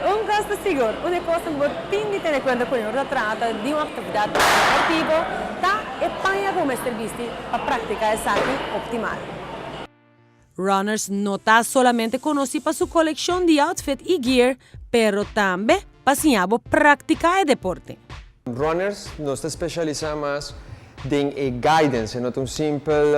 Un cos ta sigur, un cos cu bo tin di tene cuenta cu ora trata di un actividad deportivo ta e paña cu mester bisti pa practica esaki optimal. Runners no ta solamente conoci pa su coleccion di outfit y gear, pero tambe pa siña bo practica e deporte. Runners nos ta specialisa mas den e guidance, no un simple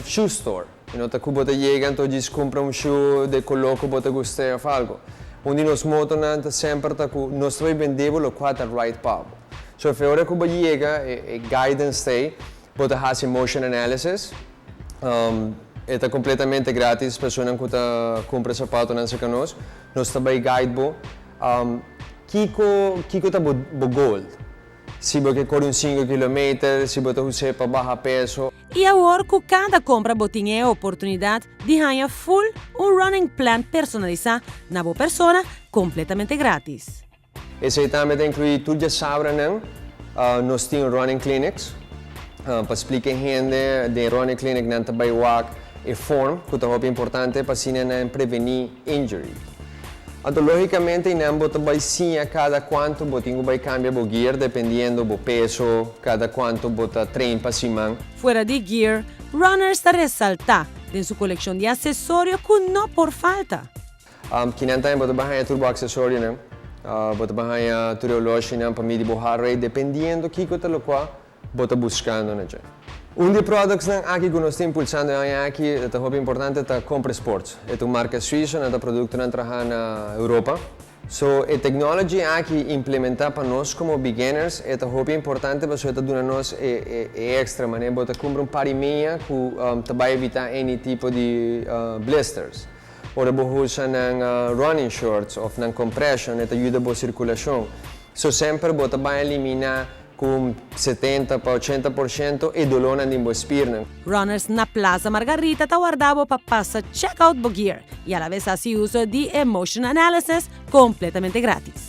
shoe store. No ta cu bo ta yega anto djis cumpra un shoe di color cu bo ta gusta of algo. Un di nos mottonan ta semper ta cu nos ta bende bo loke ta right pa bo. So if ora cu bo yega e guidance ta, bo ta haci motion analysis, ta completamente gratis, persona cu ta cumpra sapatonan cerca nos, nos ta bay guide bo. Kico ta bo goal? Si bo core un 5 km, si bo ta pa baha peso. Y awor, cu cada compra bo tin e oportunidad di gana full un running plan personalisa na bo persona completamente gratis. Esey tambe ta inclui tur diasabra nan, nos tin running clinics, pa splica hende den running clinic nan ta bay wak e form, cu ta importante pa asina nan preveni injury. Anto, logicamente, nan bo ta bay siña cada cuanto bo tin bay cambia bo gear, dependiendo bo peso, cada cuanto bo ta train pa siman. Fuera di gear, Runners ta resalta den su coleccion di accesorio cu no por falta. Akinan tambe bo ta bay tur bo accesorio, ne? Bo ta bay tur horloge, ne, pa midi bo heart rate, dependiendo kico ta loke bo ta buscando na dje. Un di products nan aki cu nos ta impulsando aki, ta hopi importante, ta Compre Sports. E un marca suizo, nan ta productonan traha na Europa. So, e technology aki implementa pa nos como beginners, ta hopi importante pasobra ta duna nos e extra, manera bo ta cumpra un par di mea cu ta bay evita any tipo di blisters. Ora bo usa nan running shorts of nan compression, ta yuda bo circulacion. So semper bo ta bay elimina cu 70 pa 80% e dolor di bo spiernan. Runners na Plaza Margarita ta warda bo pa pasa check out bo gear y a la vez haci uso di motion analysis completamente gratis.